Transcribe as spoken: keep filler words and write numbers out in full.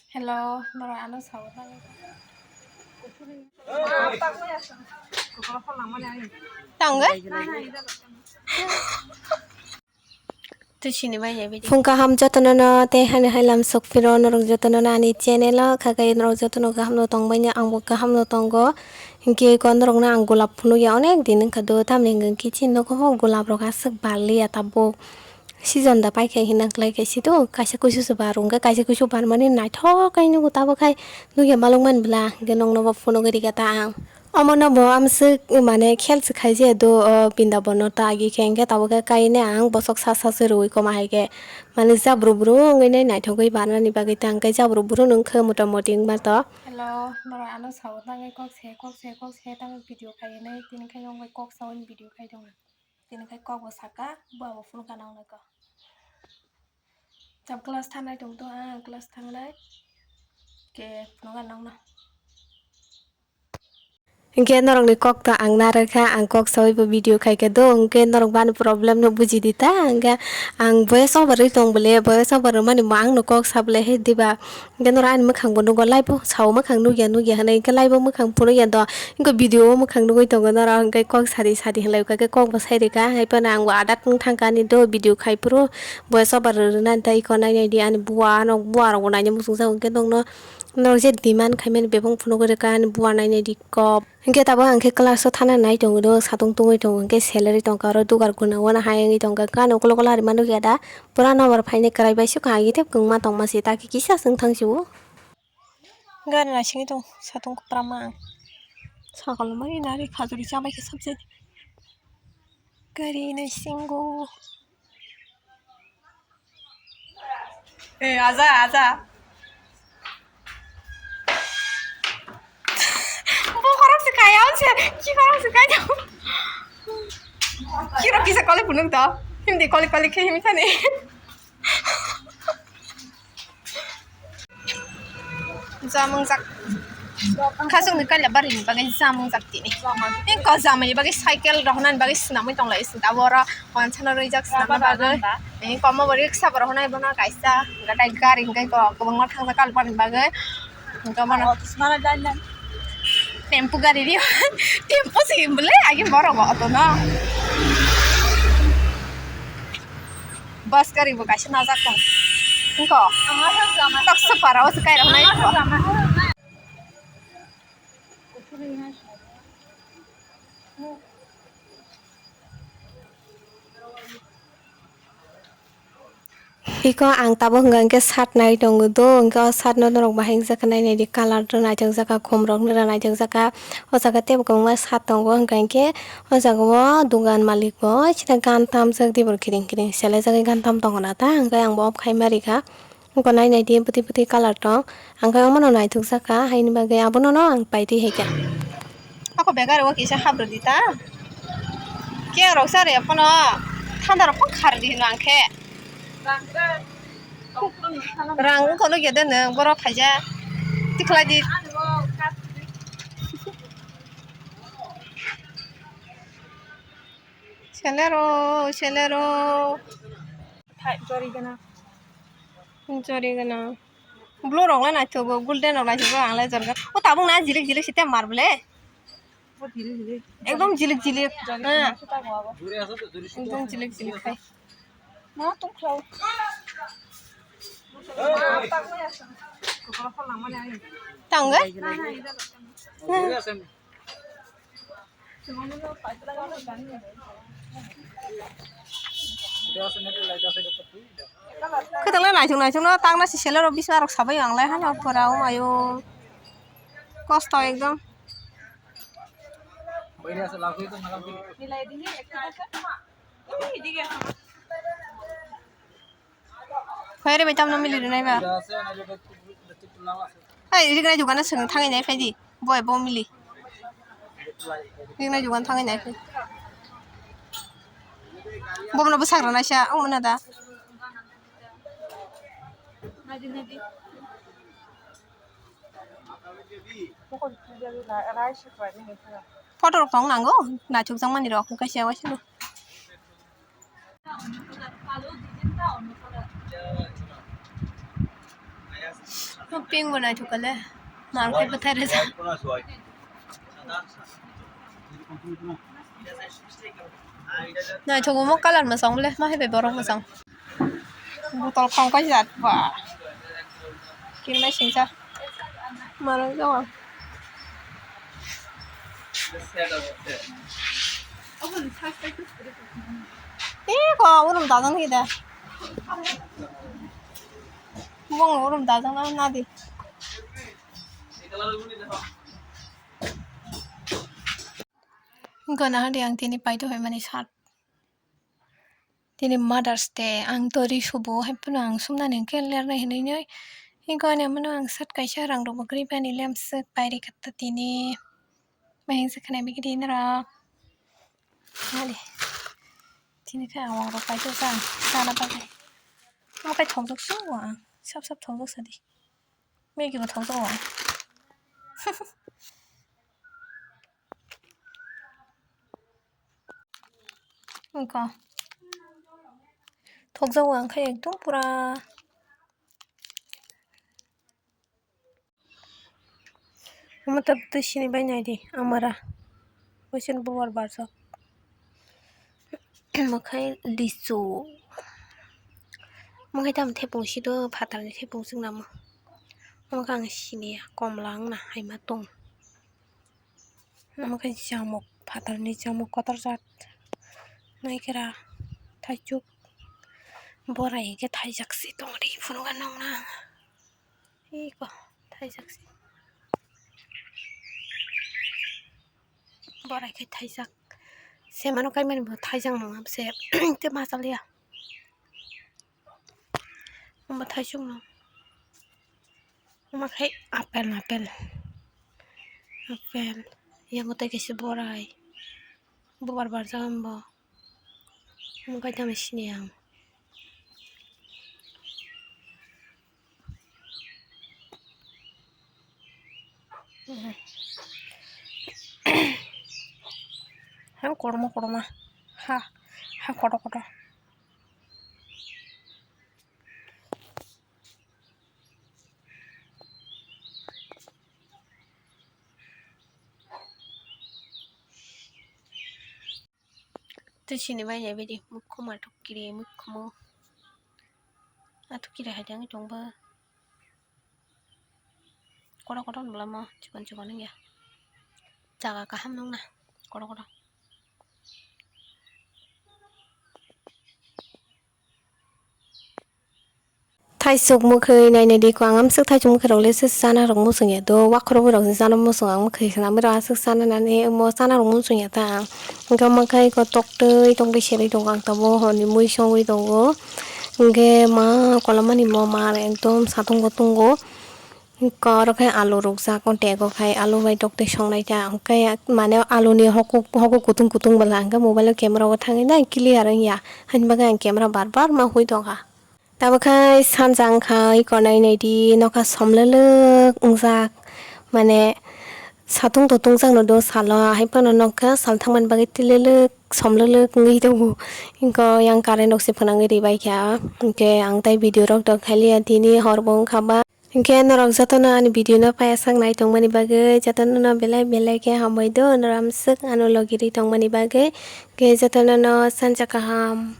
Hello, norok ano sao tangwi. Tangwi? Twi sini bai ya video. Phung kaham jotono no tei hani hai lam sok phiro norok jotono no ani channel o kha khe norok jotono kaham no tong bai ni ang bo kaham no tongo. Hinkhe ko norok no ang golap phunuk ya onek din wngkha do tamni hwnkhe chini nogo o golap rok aswk bal ya tabuk. Season da paikha hinna khlai khe si do, kaisa kuisu se bar wngkha, kaisa kuisu bar mani naithok khe nugo tabuk khai nugya malok mani bwla, hwnkhe nokno bo phunugwi rikha ta ang. Omono bo amswk mane khel se khai je do, o Brindabono ta agi khe, hwnkhe tabuk khe kaine ang bosok sa sa se rwui koma hai khe mane jabru bru wngwi nai naithogwi barnani bagwi ta hwnkhe jabru bru nung khe mota moti wngma to. Hello, norok ano sao tangwi kok se, kok se, kok se, tangwi video khai hinwi tini khe wngwi kok saui video khai tongo. Tini khai kok bo saka, bo abo phone kana wngkha. Tam class thangnai tong to, ang class thangnai. Ke phone kana wngna. Hingke norokni kok to ang narwkha, ang kok saui bo video khaikha do, hingke norok bani problem no buji di ta, hingke ang voice over ri tong bole, voice over rwmani bo ang no kok sa bole he diba. Hingke norok ani mwkhang bo nugo, live o sao mwkhang nugya nugya hinui, hingke live o mwkhang phunukya do, hingke video o mwkhang nugui tongo norok, hingke kok sadi sadi hinlai kha khe kok bo sai rikha, hai phano ang bo adat wng thangkha ani do video khai phuru voice over rwna, tei iko nai nai di ani bua no, bua rok bo naina muchung jago, hingke nokno norok je demand khaimani bebak phunugui rikha ani bua nai nai di kok. Hingke tabuk ang khe class o thana nai tongo do, satung tungui tongo, hingke salary tongkha oro dugar guna wana hai wngwi tongkha, kano ukulok o lari ma nukya da, pura nokbar phainai kwrai bai sukha, agi tei kwbangma tongma se, ta khe kisa se wng thang sio. Gari naisingwi tong, satung kwbramma ang. Sakalo mani nari khajuri chabai khe sabjani. Gari naisingo. Eh, aja, aja. Bo khorok se kaya, se, ki khorok se kaya. Kiro kisa kole punung to. Himdi kole kole khe him thani. Jamung jak. Khasung ni kaila bari ni bagai jamung jak tini. Ni ko jamung ni bagai cycle rok nani bagai sinamui tong lai sing tabora. Wansa no rui jak sinamui bagai. Ni komo bari kisa bora honai bono kaisa. Gatai gari hingkai ko kobang ma thang jak kal bani bagai. Hingka bono. Tempo gari rio. Tempo si bole agi boro bo auto no. Bus gari bo kaisa najak tong. Hingko. Tok se para o se kai rok nai. Iko ang tabuk hwnka hwnkhe shirt nai tongo do, hwnkhe o shirt no norok bahai wngjakha nainai di, colour rw naithok jakha, khum rok nw rw naithok jakha, o jaga teibo kwbangma shirt tongo, hwnka hwnkhe o jaga o dugan malik bo sida gan tamjak di bo kiring kiring selai jagwi gan tam tongo na ta, hwnkhai ang bo off khai ma rikha. Oko nai nai di, bwtwi bwtwi colour tong. Ang khe omono naithok jakha, haini bagwi abono no ang paitwi hai kha. Ako begar o kisa hap rwdi ta. Khe rok sa rw phano thanda rok phano kha rwdi hino ang khe. Rang wngkha nw khe de nwng borok khaija. Tikhlai di. Selero, selero. Thai, jori gana. Jori gana. Blue rok le naithogo, golden rok naithogo, ang le jor gana. O tabuk na jilik jilik site mar bole. Ekdom jilik jilik. Ha. Ekdom jilik jilik khai. Ma tong khlau. Tang ga? Kwtal le naisuk naisuk no tangna si selero bisma rok sabai ang lai hano pora o mayo kosto ekdom. Khairi bai tamno mili rwnai ba. Hai, riknai dukano swng thangwi nai phai di. Boi bo mili. Riknai dukan thangwi nai phai. Bobono bwsak rwnaisa, ongmana da. Photo rok tong nango, naithok jak mani rok, kaisa waisa no. Pink bo naithok kale. Market bwthai rwjak. Naithok omo colour mwchang bole, ma hai bai borok mwchang. Botol khong kai jat ba. Kirmai singsa. Marang jawa. Ih, ko urum dajang ni da. Bong urum dajang na, na di. Gana hadi ang tini paito hai mani sat. Tini Mother's Day, ang tori subo, hai phano ang sumnani hwnkhe lernai hinwi nai. Ego ani amano ang shirt kaisa rang rok bo kwrwi bani lemswk pairi khatta tini. Mahin se khwnai bigidi norok. Mali. Tini khe awang rok paito jang, chana bagwi. Omo khe thokjak su ang, sap sap thokjak sadi. Maggie bo thokjak ang. Wngkha. Thokjago ang khe ekdom pura. Omo tabuk twi sini bai nai di, amara. Boisen bubar barjak. Omo khe lichu. Omo khe tamo thepung si do, phatarni thepung chwng namo. Omo khe ang sini ya, komla wngna hai ma tong. Omo khe jamuk, phatarni jamuk kotor jat. Naikera, thaichuk, borai hwnkhe thaijak se tongri phunukha nukna. Iko, thaijak se. Borai khe thaijak. Semano kaimani bo thaijak nung se, tei machaliya. Omo thaisuk no. Omo khe apple, apple. Apple. Yang tei kaisa borai. Bubar barjak ombo. Omo khe tamo sini ang. Ha kormo korma. Ha. Ha kotor kotor. Tei sini bai nai bidi mukhumu athuk kiri mukhumu athuk kiri hai tongba kotor kotor bwlamo chikon chikon wngya jaga kaham nungna kotor kotor. Thaisuk mwkhwi nainai di ko ang amswk thaisuk mwkhwi rok le se chana rok muchung ya do wakhorok rok se chana muchung ang mwkhwi khna mwrok aswk chana nani omo chana rok muchung ya ta ang hwnkhe mwkhwi ko toktwi tongtwi serwi tongo ang tabuk horni mui songwi tongo hwnkhe ma kolamani mo mar ekdom satung bo tongo. Oro khe alu rukjak, o tei ego khai alu bai toktwi songnai ta, hwnkhe mane aluni hokuk, hokuk kutung kutung bwla hwnkhe mobile o camera o thangwi nai clear wngya, haini bagwi ang camera bar bar ma hui tongkha. Tabuk khai sanja wngkha, oi konai nai di, nokha somlwlwk wngjak, mane satung totung jakno do salo, hai phano nokha sal thangmani bagwi tilwlwk somlwlwk wngwi tongo, hwnkhe yang current rok se phwnangwi ribaikha, hwnkhe ang tei video rok do khailiya, tini hor bo wngkha ba. Hinkhe norok jotono ani video no paiyasak nai tongmani bagwi jotono no belai belai khe hambai do, norok amswk ano logirwi tongmani bagwi. Hinkhe jotono no sanja kaham.